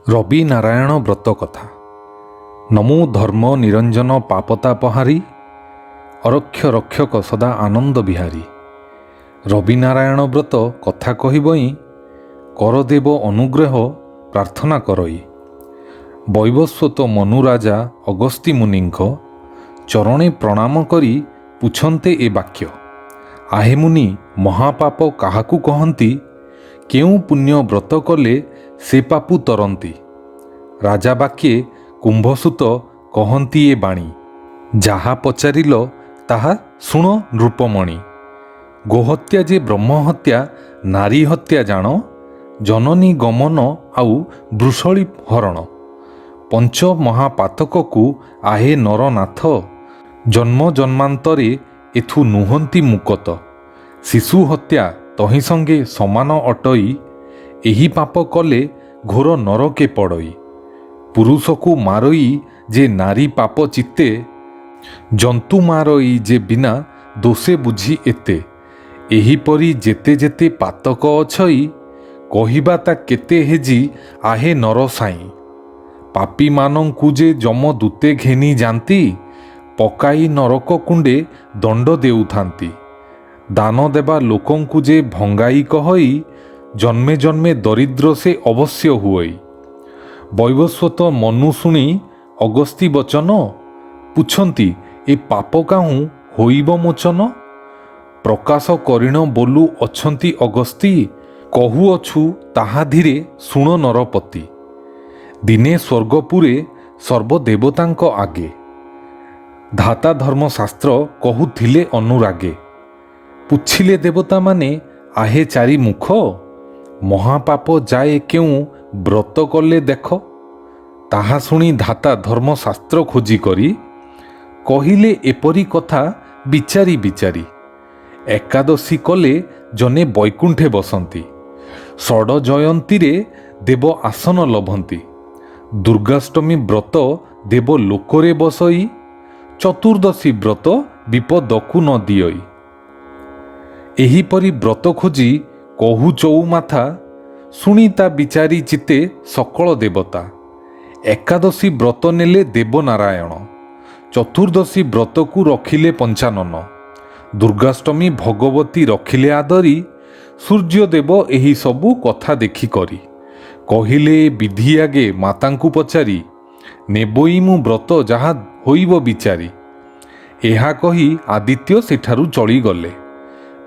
ରବି ନାରାୟଣ ବ୍ରତ କଥା। ନମୋ ଧର୍ମ ନିରଞ୍ଜନ ପାପତାପହାରୀ, ଅରକ୍ଷ ରକ୍ଷକ ସଦା ଆନନ୍ଦ ବିହାରୀ। ରବିନାରାୟଣ ବ୍ରତ କଥା କହିବଇଁ, କରଦେବ ଅନୁଗ୍ରହ ପ୍ରାର୍ଥନା କରଇ। ବୈବସ୍ୱତ ମନୁ ରାଜା ଅଗସ୍ତି ମୁନିଙ୍କ ଚରଣେ ପ୍ରଣାମ କରି ପୁଛନ୍ତେ ଏ ବାକ୍ୟ, ଆହେ ମୁନି, ମହାପାପ କାହାକୁ କହନ୍ତି? କେଉଁ ପୁଣ୍ୟ ବ୍ରତ କଲେ ସେ ପାପୁ ତରନ୍ତି? ରାଜା ବାକ୍ୟେ କୁମ୍ଭସୁତ କହନ୍ତି ଏ ବାଣୀ, ଯାହା ପଚାରିଲ ତାହା ଶୁଣ ନୃପମଣି। ଗୋହତ୍ୟା ଯେ ବ୍ରହ୍ମହତ୍ୟା, ନାରୀ ହତ୍ୟା ଜାଣ, ଜନନୀ ଗମନ ଆଉ ବୃଷଳୀ ହରଣ, ପଞ୍ଚ ମହାପାତକକୁ ଆହେ ନରନାଥ, ଜନ୍ମ ଜନ୍ମାନ୍ତରେ ଏଥୁ ନୁହନ୍ତି ମୁକତ। ଶିଶୁ ହତ୍ୟା ତହିଁ ସଙ୍ଗେ ସମାନ ଅଟଇ, ଏହି ପାପ କଲେ ଘୋର ନରକେ ପଡ଼ଇ। ପୁରୁଷକୁ ମାରଇ ଯେ ନାରୀ ପାପ ଚିତ୍ତେ, ଜନ୍ତୁ ମାରଇ ଯେ ବିନା ଦୋଷେ ବୁଝି ଏତେ। ଏହିପରି ଯେତେ ଯେତେ ପାତକ ଅଛଇ, କହିବା ତା କେତେ ହେଜି ଆହେ ନରସାଇଁ। ପାପୀମାନଙ୍କୁ ଯେ ଯମ ଦୂତେ ଘେନି ଯାନ୍ତି, ପକାଇ ନରକ କୁଣ୍ଡେ ଦଣ୍ଡ ଦେଉଥାନ୍ତି। ଦାନ ଦେବା ଲୋକଙ୍କୁ ଯେ ଭଙ୍ଗାଇ କହଇ, ଜନ୍ମେ ଜନ୍ମେ ଦରିଦ୍ର ସେ ଅବଶ୍ୟ ହୁଅଇ। ବୈବସ୍ୱତ ମନୁ ଶୁଣି ଅଗସ୍ତି ବଚନ ପୁଛନ୍ତି, ଏ ପାପ କାହୁଁ ହୋଇବ ମୋଚନ? ପ୍ରକାଶ କରିଣ ବୋଲୁ ଅଛନ୍ତି ଅଗସ୍ତି, କହୁଅଛୁ ତାହା ଧୀରେ ଶୁଣ ନରପତି। ଦିନେ ସ୍ୱର୍ଗପୁରେ ସର୍ବଦେବତାଙ୍କ ଆଗେ ଧାତା ଧର୍ମଶାସ୍ତ୍ର କହୁଥିଲେ ଅନୁରାଗେ। ପୁଚ୍ଛିଲେ ଦେବତାମାନେ, ଆହେ ଚାରି ମୁଖ, ମହାପାପ ଯାଏ କେଉଁ ବ୍ରତ କଲେ ଦେଖ? ତାହା ଶୁଣି ଧାତା ଧର୍ମଶାସ୍ତ୍ର ଖୋଜି କରି କହିଲେ ଏପରି କଥା ବିଚାରି ବିଚାରି। ଏକାଦଶୀ କଲେ ଜନେ ବୈକୁଣ୍ଠେ ବସନ୍ତି, ଷଡ଼ ଜୟନ୍ତୀରେ ଦେବ ଆସନ ଲଭନ୍ତି। ଦୁର୍ଗାଷ୍ଟମୀ ବ୍ରତ ଦେବ ଲୋକରେ ବସଇ, ଚତୁର୍ଦ୍ଦଶୀ ବ୍ରତ ବିପଦକୁ ନ ଦିଅଇ। ଏହିପରି ବ୍ରତ ଖୋଜି କହୁ ଚଉମାଥା, ଶୁଣି ତା ବିଚାରି ଚିତ୍ତେ ସକଳ ଦେବତା। ଏକାଦଶୀ ବ୍ରତ ନେଲେ ଦେବନାରାୟଣ, ଚତୁର୍ଦ୍ଦଶୀ ବ୍ରତକୁ ରଖିଲେ ପଞ୍ଚାନନ। ଦୁର୍ଗାଷ୍ଟମୀ ଭଗବତୀ ରଖିଲେ ଆଦରି, ସୂର୍ଯ୍ୟଦେବ ଏହି ସବୁ କଥା ଦେଖିକରି କହିଲେ, ଏ ବିଧି ଆଗେ ମାତାଙ୍କୁ ପଚାରି ନେବଇ ମୁଁ ବ୍ରତ ଯାହା ହୋଇବ ବିଚାରି। ଏହା କହି ଆଦିତ୍ୟ ସେଠାରୁ ଚଳିଗଲେ,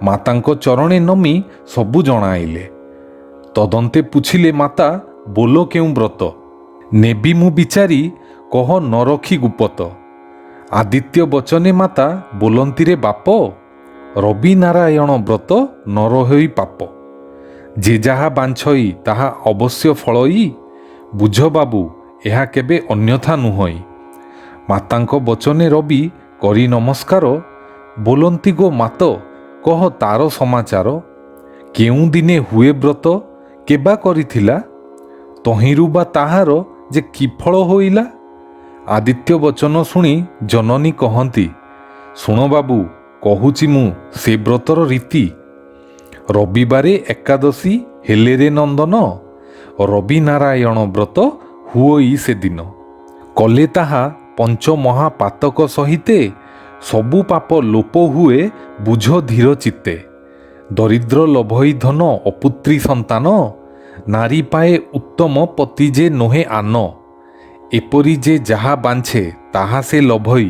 ମାତାଙ୍କ ଚରଣେ ନମି ସବୁ ଜଣାଇଲେ। ତଦନ୍ତେ ପୁଛିଲେ ମାତା, ବୋଲ କେଉଁ ବ୍ରତ ନେବି ମୁଁ ବିଚାରି, କହ ନ ରଖି ଗୁପତ। ଆଦିତ୍ୟ ବଚନେ ମାତା ବୋଲନ୍ତିରେ ବାପ, ରବି ନାରାୟଣ ବ୍ରତ ନ ରହଇ ପାପ। ଯେ ଯାହା ବାଞ୍ଛଇ ତାହା ଅବଶ୍ୟ ଫଳଇ, ବୁଝ ବାବୁ ଏହା କେବେ ଅନ୍ୟଥା ନୁହଇ। ମାତାଙ୍କ ବଚନେ ରବି କରି ନମସ୍କାର, ବୋଲନ୍ତି ଗୋ ମାତ କହ ତାର ସମାଚାର। କେଉଁ ଦିନେ ହୁଏ ବ୍ରତ କେବା କରିଥିଲା, ତହିଁରୁ ବା ତାହାର ଯେ କି ଫଳ ହୋଇଲା? ଆଦିତ୍ୟ ବଚନ ଶୁଣି ଜନନୀ କହନ୍ତି, ଶୁଣ ବାବୁ କହୁଛି ମୁଁ ସେ ବ୍ରତର ରୀତି। ରବିବାରେ ଏକାଦଶୀ ହେଲେ ରେ ନନ୍ଦନ, ରବି ନାରାୟଣ ବ୍ରତ ହୁଅଇ ସେଦିନ। କଲେ ତାହା ପଞ୍ଚ ମହାପାତକ ସହିତେ, ସବୁ ପାପ ଲୋପ ହୁଏ ବୁଝ ଧୀର ଚିତ୍ତେ। ଦରିଦ୍ର ଲଭଇ ଧନ ଅପୁତ୍ରୀ ସନ୍ତାନ, ନାରୀ ପାଏ ଉତ୍ତମ ପତି ଯେ ନୋହେ ଆନ। ଏପରି ଯେ ଯାହା ବାଞ୍ଛେ ତାହା ସେ ଲଭଇ,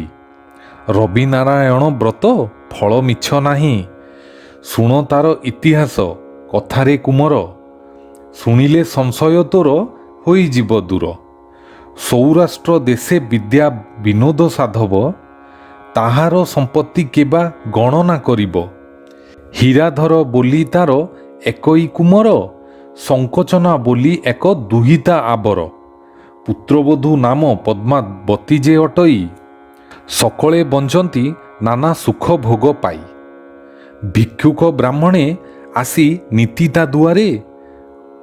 ରବି ନାରାୟଣ ବ୍ରତ ଫଳ ମିଛ ନାହିଁ। ଶୁଣ ତାର ଇତିହାସ କଥାରେ କୁମର, ଶୁଣିଲେ ସଂଶୟ ତୋର ହୋଇଯିବ ଦୂର। ସୌରାଷ୍ଟ୍ର ଦେଶେ ବିଦ୍ୟା ବିନୋଦ ସାଧବ, ତାହାର ସମ୍ପତ୍ତି କେବା ଗଣନା କରିବ? ହୀରାଧର ବୋଲି ତାର ଏକଇ କୁମର, ସଙ୍କୋଚନା ବୋଲି ଏକ ଦୁହିତା ଆବର। ପୁତ୍ରବଧୂ ନାମ ପଦ୍ମାବତୀ ଯେ ଅଟଇ, ସକଳେ ବଞ୍ଚନ୍ତି ନାନା ସୁଖ ଭୋଗ ପାଇ। ଭିକ୍ଷୁକ ବ୍ରାହ୍ମଣେ ଆସି ନୀତି ତା ଦୁଆରେ,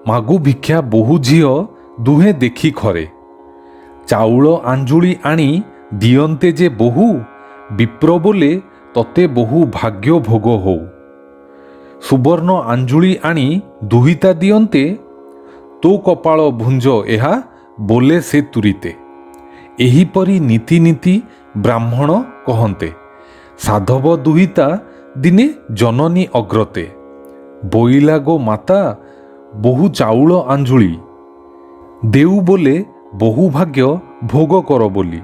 ମାଗୁ ଭିକ୍ଷା ବୋହୂ ଝିଅ ଦୁହେଁ ଦେଖି ଖରେ। ଚାଉଳ ଆଞ୍ଜୁଳି ଆଣି ଦିଅନ୍ତେ ଯେ ବୋହୂ, ବିପ୍ର ବୋଲେ ତତେ ବହୁ ଭାଗ୍ୟ ଭୋଗ ହଉ। ସୁବର୍ଣ୍ଣ ଆଞ୍ଜୁଳି ଆଣି ଦୁହିତା ଦିଅନ୍ତେ, ତୋ କପାଳ ଭୁଞ୍ଜ ଏହା ବୋଲେ ସେ ତୁରିତେ। ଏହିପରି ନୀତି ନୀତି ବ୍ରାହ୍ମଣ କହନ୍ତେ। ସାଧବ ଦୁହିତା ଦିନେ ଜନନୀ ଅଗ୍ରତେ ବୋଇଲା, ଗୋ ମାତା, ବହୁ ଚାଉଳ ଆଞ୍ଜୁଳି ଦେଉ ବୋଲେ, ବହୁ ଭାଗ୍ୟ ଭୋଗ କର ବୋଲି।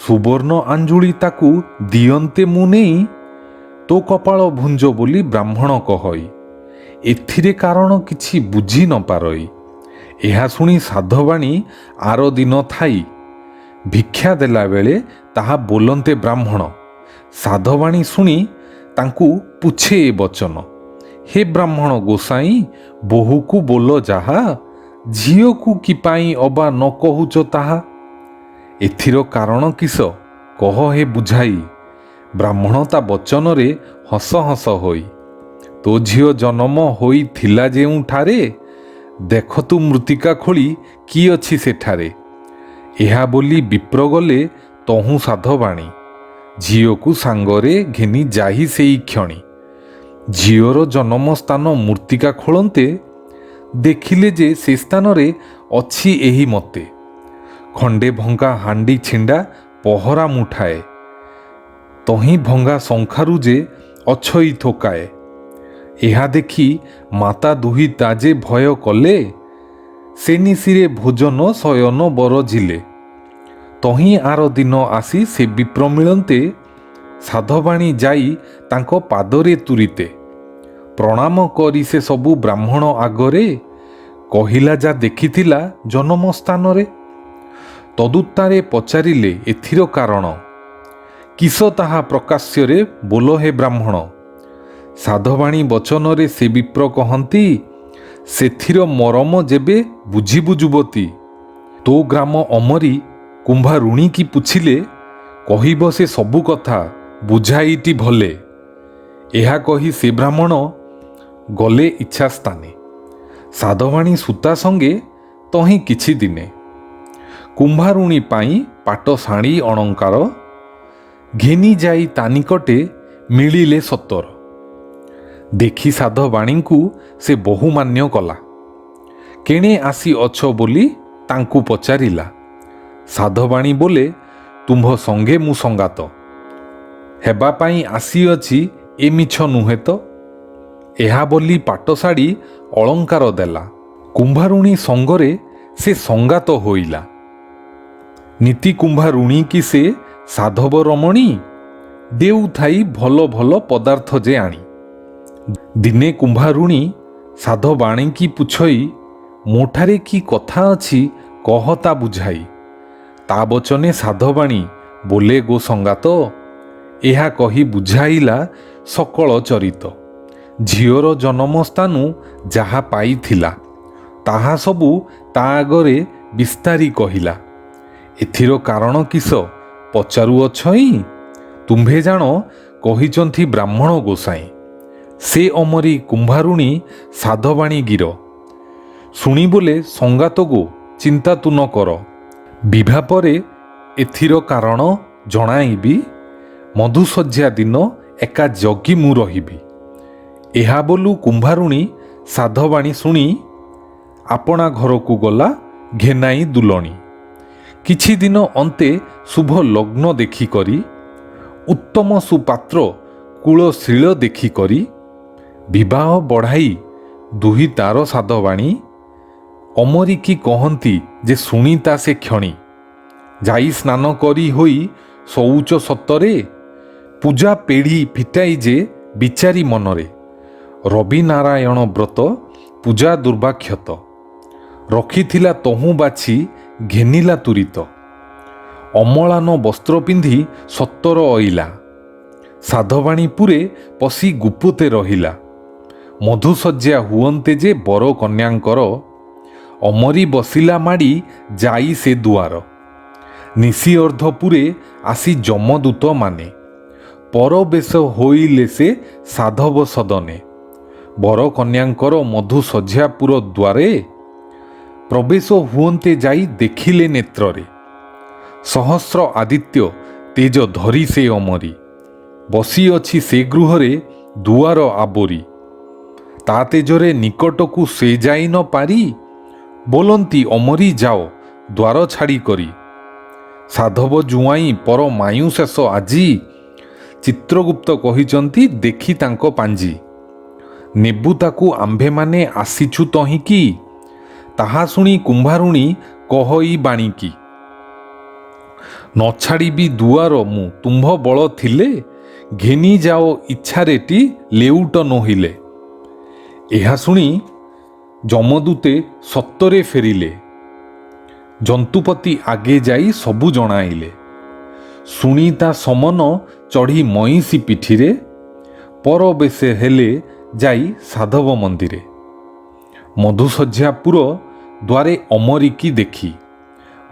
ସୁବର୍ଣ୍ଣ ଆଞ୍ଜୁଳି ତାକୁ ଦିଅନ୍ତେ ମୁଁ ନେଇ, ତୋ କପାଳ ଭୁଞ୍ଜ ବୋଲି ବ୍ରାହ୍ମଣ କହଇ। ଏଥିରେ କାରଣ କିଛି ବୁଝି ନ ପାରଇ। ଏହା ଶୁଣି ସାଧବାଣୀ ଆର ଦିନ ଥାଇ ଭିକ୍ଷା ଦେଲାବେଳେ ତାହା ବୋଲନ୍ତେ ବ୍ରାହ୍ମଣ। ସାଧବାଣୀ ଶୁଣି ତାଙ୍କୁ ପୁଛେ ଏ ବଚନ, ହେ ବ୍ରାହ୍ମଣ ଗୋସାଇଁ, ବୋହୂକୁ ବୋଲ ଯାହା, ଝିଅକୁ କି ପାଇଁ ଅବା ନ କହୁଛ ତାହା? ଏଥିର କାରଣ କିସ କହ ହେ ବୁଝାଇ। ବ୍ରାହ୍ମଣ ତା ବଚନରେ ହସ ହସ ହୋଇ, ତୋ ଝିଅ ଜନମ ହୋଇଥିଲା ଯେଉଁଠାରେ, ଦେଖ ତୁ ମୃତ୍ତିକା ଖୋଳି କି ଅଛି ସେଠାରେ। ଏହା ବୋଲି ବିପ୍ର ଗଲେ ତହୁଁ ସାଧବାଣୀ ଝିଅକୁ ସାଙ୍ଗରେ ଘେନି ଯାହି ସେଇ କ୍ଷଣି। ଝିଅର ଜନମ ସ୍ଥାନ ମୃତ୍ତିକା ଖୋଳନ୍ତେ, ଦେଖିଲେ ଯେ ସେ ସ୍ଥାନରେ ଅଛି ଏହି ମତେ, ଖଣ୍ଡେ ଭଙ୍ଗା ହାଣ୍ଡି ଛିଣ୍ଡା ପହରା ମୁଠାଏ, ତହିଁ ଭଙ୍ଗା ଶଙ୍ଖାରୁ ଯେ ଅଛଇ ଥୋକାଏ। ଏହା ଦେଖି ମାତା ଦୁହିତା ଯେ ଭୟ କଲେ, ସେ ନିଶିରେ ଭୋଜନ ଶୟନ ବରଜିଲେ। ତହିଁ ଆର ଦିନ ଆସି ସେ ବିପ୍ର ମିଳନ୍ତେ, ସାଧବାଣୀ ଯାଇ ତାଙ୍କ ପାଦରେ ତୁରିତେ ପ୍ରଣାମ କରି ସେ ସବୁ ବ୍ରାହ୍ମଣ ଆଗରେ କହିଲା ଯା ଦେଖିଥିଲା ଜନମ ସ୍ଥାନରେ। ତଦୁତ୍ତାରେ ପଚାରିଲେ, ଏଥିର କାରଣ କିସ ତାହା ପ୍ରକାଶ୍ୟରେ ବୋଲ ହେ ବ୍ରାହ୍ମଣ। ସାଧବାଣୀ ବଚନରେ ସେ ବିପ୍ର କହନ୍ତି, ସେଥିର ମରମ ଯେବେ ବୁଝିବୁ ଯୁବତୀ, ତୋ ଗ୍ରାମ ଅମରି କୁମ୍ଭାରୁଣୀ କି ପୁଛିଲେ କହିବ ସେ ସବୁ କଥା ବୁଝାଇଟି ଭଲେ। ଏହା କହି ସେ ବ୍ରାହ୍ମଣ ଗଲେ ଇଚ୍ଛା ସ୍ଥାନେ, ସାଧବାଣୀ ସୂତା ସଙ୍ଗେ ତହିଁ କିଛି ଦିନେ। କୁମ୍ଭାରୁଣୀ ପାଇଁ ପାଟ ଶାଢ଼ୀ ଅଳଙ୍କାର ଘେନି ଯାଇ ତା ନିକଟେ ମିଳିଲେ ସତର। ଦେଖି ସାଧବାଣୀଙ୍କୁ ସେ ବହୁ ମାନ୍ୟ କଲା, କେଣେ ଆସି ଅଛ ବୋଲି ତାଙ୍କୁ ପଚାରିଲା। ସାଧବାଣୀ ବୋଲେ, ତୁମ୍ଭ ସଙ୍ଗେ ମୁଁ ସଙ୍ଗାତ ହେବା ପାଇଁ ଆସିଅଛି, ଏ ମିଛ ନୁହେଁ ତ? ଏହା ବୋଲି ପାଟଶାଢ଼ୀ ଅଳଙ୍କାର ଦେଲା, କୁମ୍ଭାରୁଣୀ ସଙ୍ଗରେ ସେ ସଙ୍ଗାତ ହୋଇଲା। ନୀତି କୁମ୍ଭାରୁଣୀ କି ସେ ସାଧବ ରମଣୀ ଦେଉଥାଇ ଭଲ ଭଲ ପଦାର୍ଥ ଯେ ଆଣି। ଦିନେ କୁମ୍ଭାରୁଣୀ ସାଧବାଣୀକି ପୁଛଇ, ମୋଠାରେ କି କଥା ଅଛି କହ ତା ବୁଝାଇ। ତା ବଚନେ ସାଧବାଣୀ ବୋଲେ, ଗୋ ସଙ୍ଗାତ, ଏହା କହି ବୁଝାଇଲା ସକଳ ଚରିତ। ଝିଅର ଜନମ ସ୍ଥାନୁ ଯାହା ପାଇଥିଲା ତାହା ସବୁ ତା ଆଗରେ ବିସ୍ତାରି କହିଲା। ଏଥିର କାରଣ କିସ ପଚାରୁଅଛଇ, ତୁମ୍ଭେ ଜାଣ କହିଛନ୍ତି ବ୍ରାହ୍ମଣ ଗୋସାଇଁ। ସେ ଅମରି କୁମ୍ଭାରୁଣୀ ସାଧବାଣୀ ଗିର ଶୁଣି ବୋଲେ, ସଙ୍ଗାତ ଗୋ, ଚିନ୍ତା ତୁ ନ କର, ବିଭା ପରେ ଏଥିର କାରଣ ଜଣାଇବି, ମଧୁଶଯ୍ୟା ଦିନ ଏକା ଜଗି ମୁଁ ରହିବି। ଏହା ବୋଲୁ କୁମ୍ଭାରୁଣୀ ସାଧବାଣୀ ଶୁଣି ଆପଣା ଘରକୁ ଗଲା ଘେନାଇ ଦୁଲଣୀ। କିଛି ଦିନ ଅନ୍ତେ ଶୁଭ ଲଗ୍ନ ଦେଖିକରି, ଉତ୍ତମ ସୁପାତ୍ର କୁଳଶୀଳ ଦେଖିକରି ବିବାହ ବଢ଼ାଇ ଦୁହିତାର ସାଧବାଣୀ ଅମରିକି କହନ୍ତି ଯେ ଶୁଣି ତା ସେ କ୍ଷଣି ଯାଇ ସ୍ନାନ କରି ହୋଇ ଶୌଚ ସତରେ ପୂଜା ପେଢ଼ି ଫିଟାଇ ଯେ ବିଚାରି ମନରେ ରବି ନାରାୟଣ ବ୍ରତ ପୂଜା ଦୁର୍ବାକ୍ଷତ ରଖିଥିଲା ତହୁଁ ବାଛି ଘେନିଲା ତୁରିତ। ଅମଳାନ ବସ୍ତ୍ର ପିନ୍ଧି ସତ୍ତର ଅଇଲା, ସାଧବାଣୀ ପୁରେ ପଶି ଗୁପୁତେ ରହିଲା। ମଧୁଶଯ୍ୟା ହୁଅନ୍ତେ ଯେ ବର କନ୍ୟାଙ୍କର, ଅମରି ବସିଲା ମାଡ଼ି ଯାଇ ସେ ଦୁଆର। ନିଶି ଅର୍ଦ୍ଧପୁରେ ଆସି ଯମଦୂତମାନେ ପରବେଶ ହୋଇଲେ ସେ ସାଧବ ସଦନେ। ବର କନ୍ୟାଙ୍କର ମଧୁଶଯ୍ୟାପୁର ଦ୍ୱାରେ ପ୍ରବେଶ ହୁଅନ୍ତେ ଯାଇ ଦେଖିଲେ ନେତ୍ରରେ। ସହସ୍ର ଆଦିତ୍ୟ ତେଜ ଧରି ସେ ଅମରି ବସିଅଛି ସେ ଗୃହରେ ଦୁଆର ଆବୋରି। ତା ତେଜରେ ନିକଟକୁ ସେ ଯାଇ ନ ପାରି ବୋଲନ୍ତି, ଅମରି ଯାଅ ଦ୍ୱାର ଛାଡ଼ି କରି। ସାଧବ ଜୁଆଇଁ ପରମାୟୁ ଶେଷ ଆଜି, ଚିତ୍ରଗୁପ୍ତ କହିଛନ୍ତି ଦେଖି ତାଙ୍କ ପାଞ୍ଜି। ନେବୁ ତାକୁ ଆମ୍ଭେମାନେ ଆସିଛୁ ତହିଁକି, ତାହା ଶୁଣି କୁମ୍ଭାରୁଣୀ କହଇ ବାଣୀକି। ନ ଛାଡ଼ିବି ଦୁଆର ମୁଁ ତୁମ୍ଭ ବଳ ଥିଲେ, ଘେନି ଯାଅ ଇଚ୍ଛାରେଟି ଲେଉଟ ନୋହିଲେ। ଏହା ଶୁଣି ଯମଦୂତେ ସତ୍ୱରେ ଫେରିଲେ, ଜନ୍ତୁପତି ଆଗେ ଯାଇ ସବୁ ଜଣାଇଲେ। ଶୁଣି ତା ସମନ ଚଢ଼ି ମଇଁଷି ପିଠିରେ, ପରବେଶେ ହେଲେ ଯାଇ ସାଧବ ମନ୍ଦିରେ। ମଧୁଶଯ୍ୟାପୁର ଦ୍ୱାରେ ଅମରିକି ଦେଖି,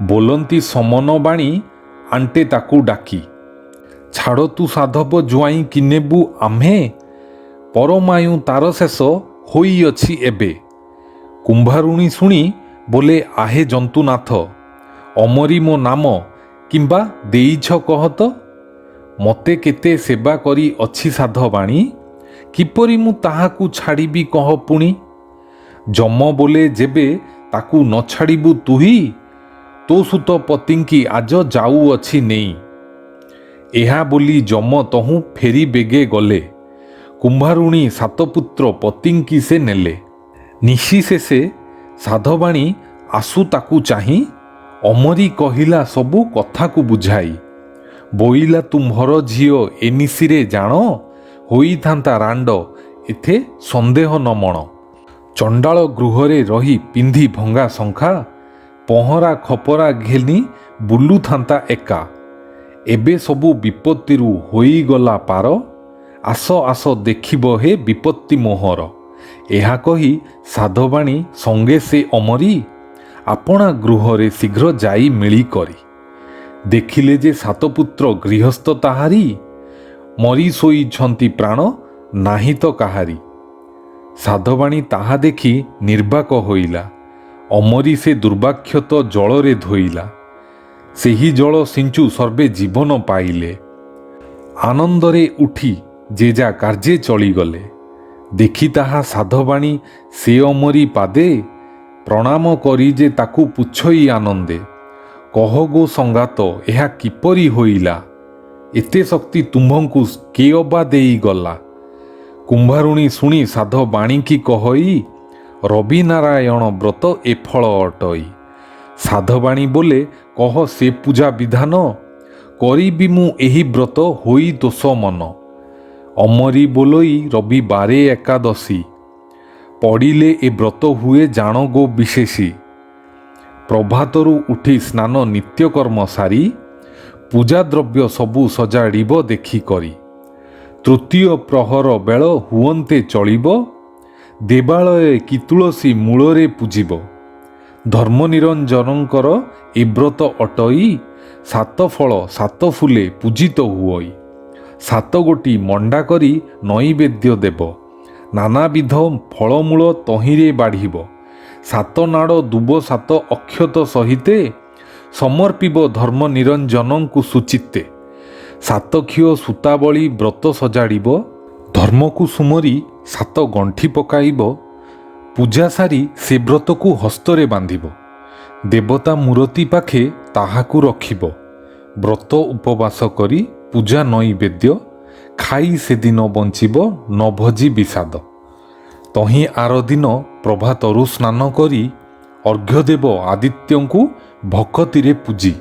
ବୋଲନ୍ତି ସମନ ବାଣୀ ଆଣ୍ଟେ ତାକୁ ଡାକି। ଛାଡ଼ ତୁ ସାଧବ ଜୁଆଇଁ କି ନେବୁ ଆମ୍ଭେ, ପରମାୟୁ ତାର ଶେଷ ହୋଇଅଛି ଏବେ। କୁମ୍ଭାରୁଣୀ ଶୁଣି ବୋଲେ ଆହେ ଜନ୍ତୁନାଥ, ଅମରି ମୋ ନାମ କିମ୍ବା ଦେଇଛ କହତ। ମୋତେ କେତେ ସେବା କରି ଅଛି ସାଧବାଣୀ, କିପରି ମୁଁ ତାହାକୁ ଛାଡ଼ିବି କହ ପୁଣି। ଯମ ବୋଲେ ଯେବେ ତାକୁ ନ ଛାଡ଼ିବୁ ତୁହି, ତୋ ସୁତ ପତିଙ୍କି ଆଜ ଯାଉଅଛି ନେଇ। ଏହା ବୋଲି ଯମ ତହୁଁ ଫେରି ବେଗେ ଗଲେ, କୁମ୍ଭାରୁଣୀ ସାତପୁତ୍ର ପତିଙ୍କି ସେ ନେଲେ। ନିଶି ଶେଷେ ସାଧବାଣୀ ଆସୁ ତାକୁ ଚାହିଁ, ଅମରି କହିଲା ସବୁ କଥାକୁ ବୁଝାଇ। ବୋଇଲା ତୁମ୍ଭର ଝିଅ ଏ ନିଶିରେ ଜାଣ, ହୋଇଥାନ୍ତା ରାଣ୍ଡ ଏଥେ ସନ୍ଦେହ ନ ମଣ। ଚଣ୍ଡାଳ ଗୃହରେ ରହି ପିନ୍ଧି ଭଙ୍ଗା ଶଙ୍ଖା, ପହଁରା ଖପରା ଘେନି ବୁଲୁଥାନ୍ତା ଏକା। ଏବେ ସବୁ ବିପତ୍ତିରୁ ହୋଇଗଲା ପାର, ଆସ ଆସ ଦେଖିବ ହେ ବିପତ୍ତି ମୋହର। ଏହା କହି ସାଧବାଣୀ ସଙ୍ଗେ ସେ ଅମରି, ଆପଣା ଗୃହରେ ଶୀଘ୍ର ଯାଇ ମିଳି କରି। ଦେଖିଲେ ଯେ ସାତପୁତ୍ର ଗୃହସ୍ଥ ତାହାରି, ମରି ଶୋଇଛନ୍ତି ପ୍ରାଣ ନାହିଁ ତ କାହାରି। ସାଧବାଣୀ ତାହା ଦେଖି ନିର୍ବାକ ହୋଇଲା, ଅମରି ସେ ଦୁର୍ବାକ୍ଷତ ଜଳରେ ଧୋଇଲା। ସେହି ଜଳ ସିଞ୍ଚୁ ସର୍ବେ ଜୀବନ ପାଇଲେ, ଆନନ୍ଦରେ ଉଠି ଯେ ଯା କାର୍ଯ୍ୟେ ଚଳିଗଲେ। ଦେଖି ତାହା ସାଧବାଣୀ ସେ ଅମରି ପାଦେ, ପ୍ରଣାମ କରି ଯେ ତାକୁ ପୁଚ୍ଛଇ ଆନନ୍ଦେ। କହ ଗୋ ସଙ୍ଗାତ ଏହା କିପରି ହୋଇଲା, ଏତେ ଶକ୍ତି ତୁମ୍ଭଙ୍କୁ କେ ଅବା ଦେଇଗଲା। କୁମ୍ଭାରୁଣୀ ଶୁଣି ସାଧବାଣୀକି କହଇ, ରବିନାରାୟଣ ବ୍ରତ ଏ ଫଳ ଅଟଇ। ସାଧବାଣୀ ବୋଲେ କହ ସେ ପୂଜା ବିଧାନ, କରିବି ମୁଁ ଏହି ବ୍ରତ ହୋଇ ଦୋଷ ମନ। ଅମରି ବୋଲଇ ରବିବାରେ ଏକାଦଶୀ, ପଡ଼ିଲେ ଏ ବ୍ରତ ହୁଏ ଜାଣ ଗୋ ବିଶେଷୀ। ପ୍ରଭାତରୁ ଉଠି ସ୍ନାନ ନିତ୍ୟକର୍ମ ସାରି, ପୂଜା ଦ୍ରବ୍ୟ ସବୁ ସଜାଡ଼ିବ ଦେଖିକରି। ତୃତୀୟ ପ୍ରହର ବେଳ ହୁଅନ୍ତେ ଚଳିବ, ଦେବାଳୟେ କି ତୁଳସୀ ମୂଳରେ ପୂଜିବ। ଧର୍ମ ନିରଞ୍ଜନଙ୍କର ଏ ବ୍ରତ ଅଟଇ, ସାତ ଫଳ ସାତ ଫୁଲେ ପୂଜିତ ହୁଅଇ। ସାତ ଗୋଟି ମଣ୍ଡା କରି ନୈବେଦ୍ୟ ଦେବ, ନାନାବିଧ ଫଳମୂଳ ତହିଁରେ ବାଢ଼ିବ। ସାତ ନାଡ଼ ଦୁବ ସାତ ଅକ୍ଷତ ସହିତେ, ସମର୍ପିବ ଧର୍ମ ନିରଞ୍ଜନଙ୍କୁ ସୁଚିତ୍ତେ। ସାତ ଖିଅ ସୂତାବଳି ବ୍ରତ ସଜାଡ଼ିବ, ଧର୍ମକୁ ସୁମରି ସାତ ଗଣ୍ଠି ପକାଇବ। ପୂଜା ସାରି ସେ ବ୍ରତକୁ ହସ୍ତରେ ବାନ୍ଧିବ, ଦେବତା ମୂରତି ପାଖେ ତାହାକୁ ରଖିବ। ବ୍ରତ ଉପବାସ କରି ପୂଜା ନୈବେଦ୍ୟ ଖାଇ ସେଦିନ ବଞ୍ଚିବ ନ ଭଜି ବିଷାଦ। ତହିଁ ଆର ଦିନ ପ୍ରଭାତରୁ ସ୍ନାନ କରି ଅର୍ଘ୍ୟଦେବ ଆଦିତ୍ୟଙ୍କୁ ଭକତିରେ ପୂଜି,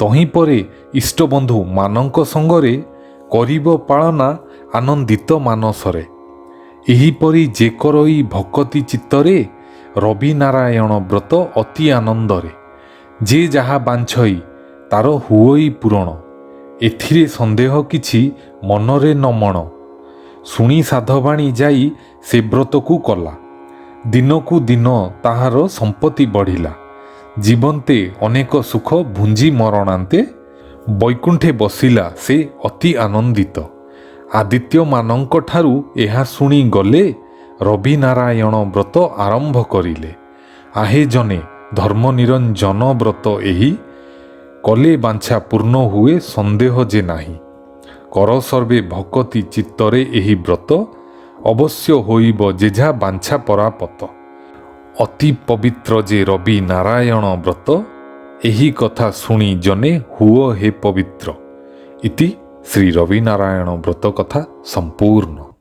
ତହିଁ ପରେ ଇଷ୍ଟବନ୍ଧୁ ମାନଙ୍କ ସଙ୍ଗରେ କରିବ ପାଳନା ଆନନ୍ଦିତ ମାନସରେ। ଏହିପରି ଯେ କରଇ ଭକତି ଚିତ୍ତରେ, ରବିନାରାୟଣ ବ୍ରତ ଅତି ଆନନ୍ଦରେ। ଯେ ଯାହା ବାଞ୍ଛଇ ତାର ହୁଅଇ ପୂରଣ, ଏଥିରେ ସନ୍ଦେହ କିଛି ମନରେ ନ ମଣ। ଶୁଣି ସାଧବାଣୀ ଯାଇ ସେ ବ୍ରତକୁ କଲା, ଦିନକୁ ଦିନ ତାହାର ସମ୍ପତ୍ତି ବଢ଼ିଲା। ଜୀବନ୍ତେ ଅନେକ ସୁଖ ଭୁଞ୍ଜି ମରଣାନ୍ତେ, ବୈକୁଣ୍ଠେ ବସିଲା ସେ ଅତି ଆନନ୍ଦିତ। ଆଦିତ୍ୟମାନଙ୍କଠାରୁ ଏହା ଶୁଣି ଗଲେ, ରବିନାରାୟଣ ବ୍ରତ ଆରମ୍ଭ କରିଲେ। ଆହେ ଜନେ ଧର୍ମ ନିରଞ୍ଜନ ବ୍ରତ ଏହି, କଲେ ବାଞ୍ଛା ପୂର୍ଣ୍ଣ ହୁଏ ସନ୍ଦେହ ଯେ ନାହିଁ। କର ସର୍ବେ ଭକତି ଚିତ୍ତରେ ଏହି ବ୍ରତ, ଅବଶ୍ୟ ହୋଇବ ଯେଝା ବାଞ୍ଛା ପରାପତ। ଅତି ପବିତ୍ର ଯେ ରବି ନାରାୟଣ ବ୍ରତ, ଏହି କଥା ଶୁଣି ଜନେ ହୁଅ ହେ ପବିତ୍ର। ଇତି ଶ୍ରୀ ରବିନାରାୟଣ ବ୍ରତ କଥା ସମ୍ପୂର୍ଣ୍ଣ।